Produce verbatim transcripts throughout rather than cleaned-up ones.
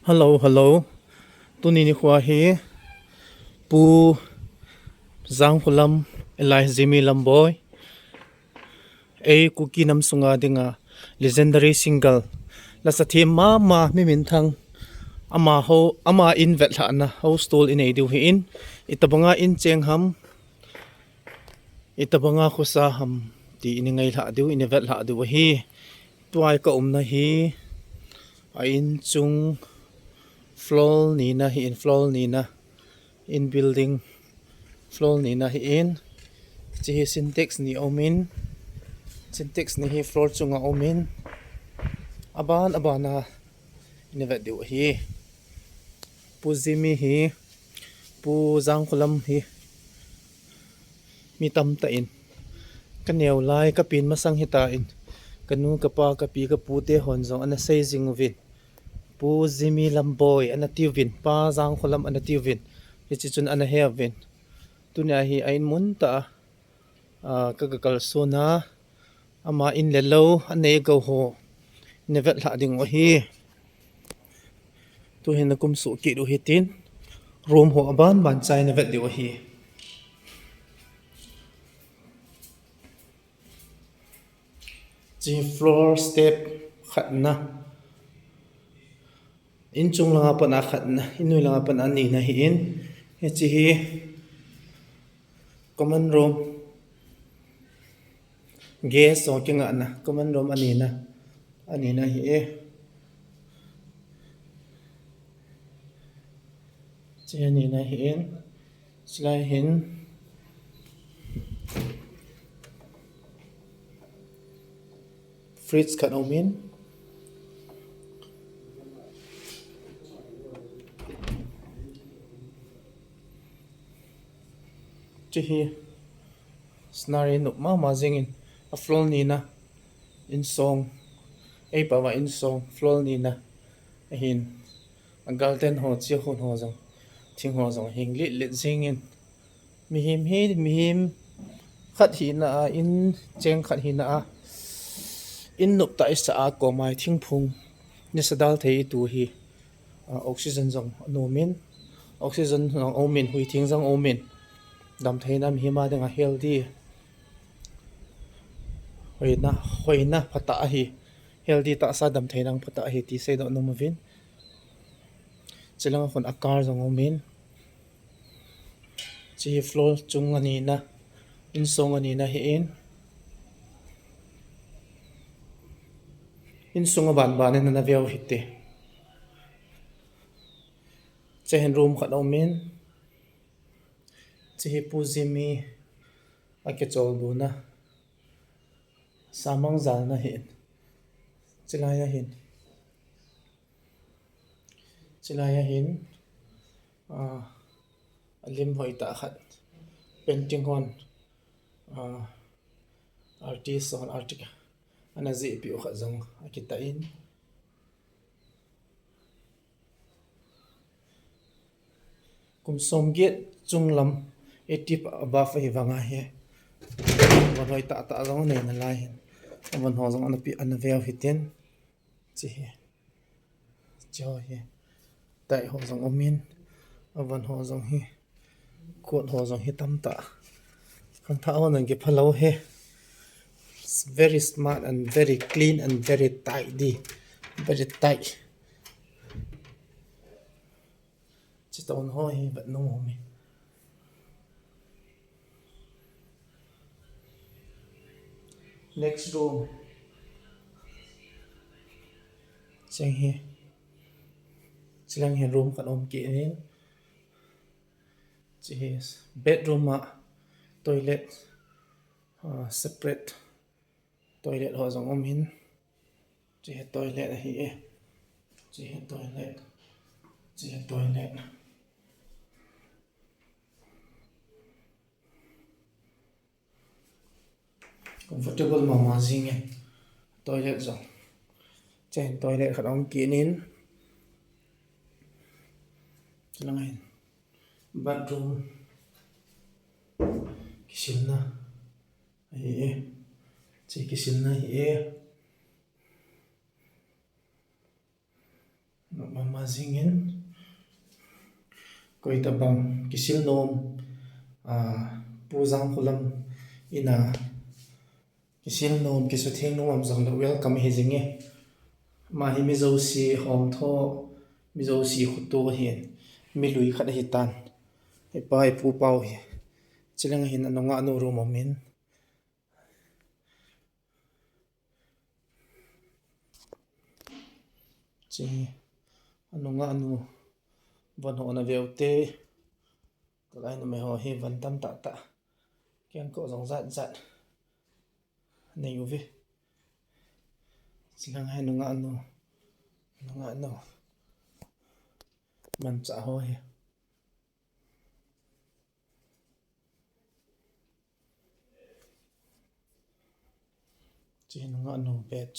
Hello, hello. Tuni nikho hi Pu Jangkholam alias Jimmy Lamboi, ei Kuki nam sunga dinga legendary singer, lasa them mama, mi minthang, ama ho, ama in vetlhahna ho stall inei diu ahin, itobanga in cheng ham, itobanga khosa ham ti ini ngailhah diu, ini vetlhah diu ahi. Tua ka umna hi a in chung floor nina ahin, floor nina, in building floor nina ahin. Hiche hi Sintex ni aumin, Sintex ni hi floor chunga aumin, aban abana ini vet diu ahi. Pu Jimmy hi, Pu Jangkholam hi, mi tamtah in, ka neo lai, ka pen masang hitan, ka nu, ka pa, ka pi, ka pu te hon jong ana sei jing uvin, Pu Jimmy Lamboi ana tiuvin, Pa Jangkholam ana tiuvin, hiche chun ana heuvin. Tunia hi a in mun tah a, a, ka, ka kalson a, ama in le lou, anei gou ho, na vetlhah diu ahi. Tuhin na kum suh kit u hitin, room ho aban ban chai na vet diu ahi. Hiche floor step khatna, in chung langa pat a khatna, in noi langa pat a nina ahin. Hiche hi common room, guest ho kingahna common room anina, anina ahi e. Hiche anina ahin. Chulai hin fridge khat aumin. Hiche hi scenery nop mama jingin, a floor nina, insong, ei pao a insong, floor nina ahin, a garden ho, chehon ho jong, thing ho jong hing lit lit jingin, mihem hi, mihem khat hina a, in cheng khat hina a, in nop tah isa a, komai thingphung nisa dal thei itu hi, a, oxygen jong anomin, oxygen jong aumin, hui theng jong aumin, damtheina mihem a dinga healthy, hoina, hoina phatah ahi, healthy tahsa damtheina phatah ahi ti seidoh nom uvin. Chulanga khun a car jong aumin. Hiche hi floor chung anina, insong anina ahin. Insung aban ban in ana veu hite. Hiche hin room khat aumin. Hiche hi Pu Jimmy akicholbuna samang jalna ahin. Chulai ahin. Chulai ahin, a, alim hoitah khat, painting hon, a, artist hon artist ana jihpeh u khat jong akitah in. Kum somget chunglam, eighty above ahi vanga hi, von hoitah tah jong anei nalai hin, von ho jong ana pe, ana veu hitin. Hiche hi, hiche ho hi, tai ho jong aumin, a von ho jong hi, coat ho jong hi tamtah. Khangthah ho nang kiphalou hi. It's very smart and very clean and very tidy, very tight. Chutah ho hi vet nom aume. Next room. Cheng hi. Chilang hi room khat um kit in. Hiche hi bedroom a toilet, ah, separate toilet ho jong um in. Hiche hi toilet ahi e. Hiche hi toilet. Hiche hi toilet. Comfortable mama jing e. Toilet jong. Hiche hin toilet khat um kit in. Chilang hin bathroom. Kisilna ahi e. Hiche kisilna ahi e. Mama jingin. Koi tabang kisil nom, ah, Pu Jangkholam ina kisil nom, kisutheng nom am jong le welcome hi jinge. Ama hi mi jouse hom tho, mi jouse khutu hin, mi lui khat ahi tan. Ipa ipu pau hi. Chilang hin anunga nu room umin. Chi anunga nu von ho na veu te. Kalai numei ho hi van tam tah tah. Kengkoh jong jat jat nei uve. Chilang hi nunga nu, nunga nu manchah ho hi. Chi nunga nu bed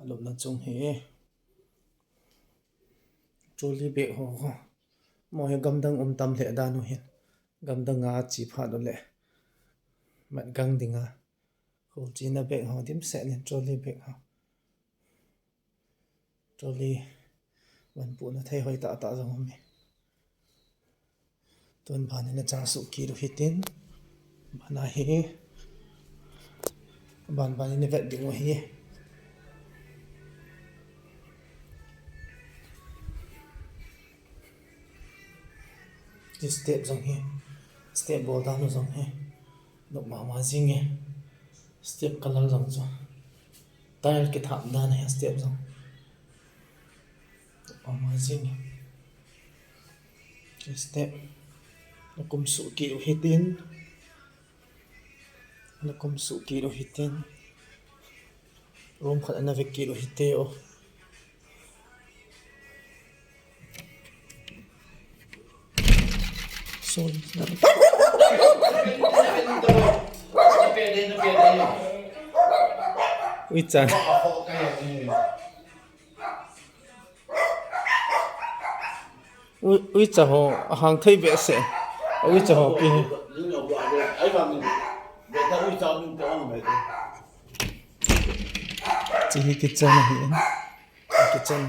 alupna chung hi. Trolley bag ho ho. Mo hi gamdang um tam lheh dan u hin. Gamdang a chi phat u le mat gang dinga. Kholchilna bag ho dimset in trolley bag ho. Trolley van puhna thei hoi tah tah jong um e. Tun ban in a char suh kit u hitin. Ban a hi. Ban ban in i vet ding u hi. Step jong hi. Step bol dan u jong hi. Nop mama jing e. Step colour jong chu. Tile kithap dan ahi step jong. Nop mama jing e. Step. Na kum suh kit u hitin. Na kum suh kit u hitin. Room khat ana ve kit u hite o. Sorry. Ui chan. Ui, uicha ho, ahang thei behseh. Uicha ho pi hi. Chi hi kitchen ahi in. Kitchen.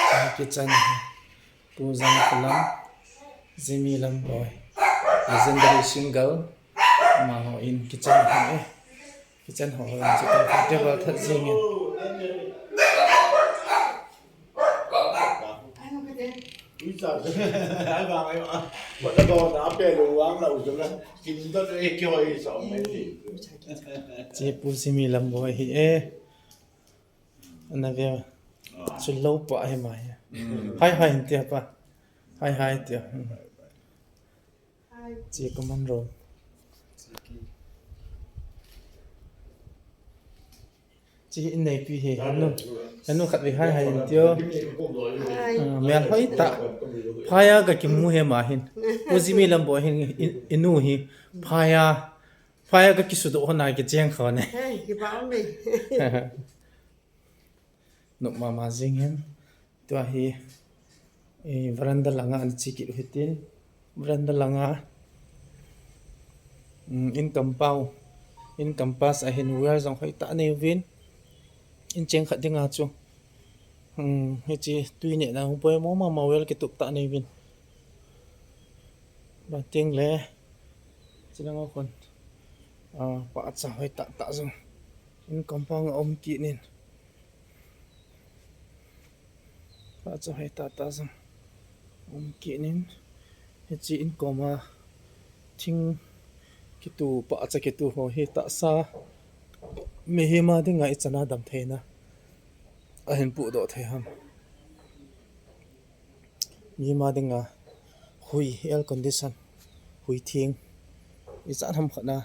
Chi hi kitchen ahi. Pu Jangkholam, Jimmy Lamboi, legendary singer, amaho in kitchen ahi e. Kitchen ho, ho in chu comfortable that jing in. Chi Pu Jimmy Lamboi hi e. Ana ve. Chu lo pa hi ma hi. Hai hai in tia pa. Hai hai tia. Chi common room. Chi in neipi hi, hanu. Hanu khat ve hai hai in tio. Hai. Ah, mel hoi ta. Phaya ka kimu hi ma hin. Pu Jimmy Lamboi hin in, inu hi. Phaya. Phaya ka kisudoh hona kicheng kho ne. Hai, kipa um e. Nop mama jing hin. Tua hi, eh, veranda langa ana che kit u hitin. Veranda langa, um, in compound, in campus ahin well jong hoi ta nei uvin. In cheng khat dinga chu. Um, hiche tui nehna hung poimo mama well kitup ta nei uvin. Ba ting le. Chilanga khun. Ah, pahcha hoi ta ta jong. In compound a um kit nin. Pahcha hoi ta ta jong. Um kit nin. Hiche in koma thing kitu, pahcha kitu ho hi tahsa mihem a dinga ichan a damtheina ahin puhdoh thei ham. Mihem a dinga hui, air condition, hui theng, ichan ham khat na,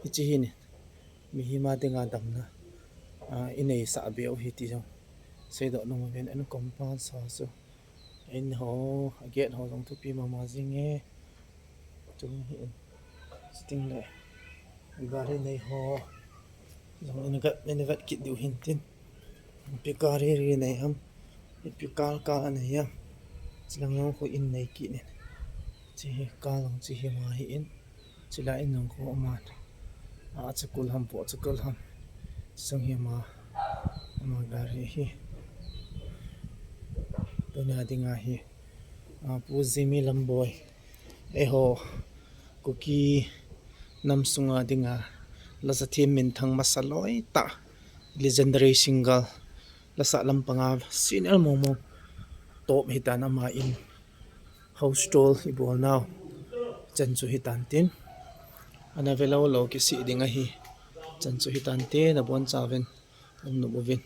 hiche hi ni, mihem a dinga damna, ah, inei sah beh u hi ti jong seidoh nom uvin, in compound sa chu, in ho, a gate ho jong thupi mama jing e. Chu hi in, sitting le gari nei ho jong in vet, in vet kit diu hin tin. Ipi gari ri nei ham, ipi kal kal anei ham. Chilang jong khu in nei kit nin. Chi hi kal jong chi hi ma hi in. Chilai in jong khu aman. A chakul ham, po chakul ham. Sang hi ma, ama gari hi. Tuna dinga hi, ah, Pu Jimmy Lamboi, eiho Kuki nam sunga dinga lasa them minthang masa loi tah, legendary singer, lasa lampanga senior mong mong top hitan, ama in house tour ibol nau chan chu hitan tin. Ana velou lou kisih ding ahi. Chan chu hitan tin, nabon chauvin um nom uvin.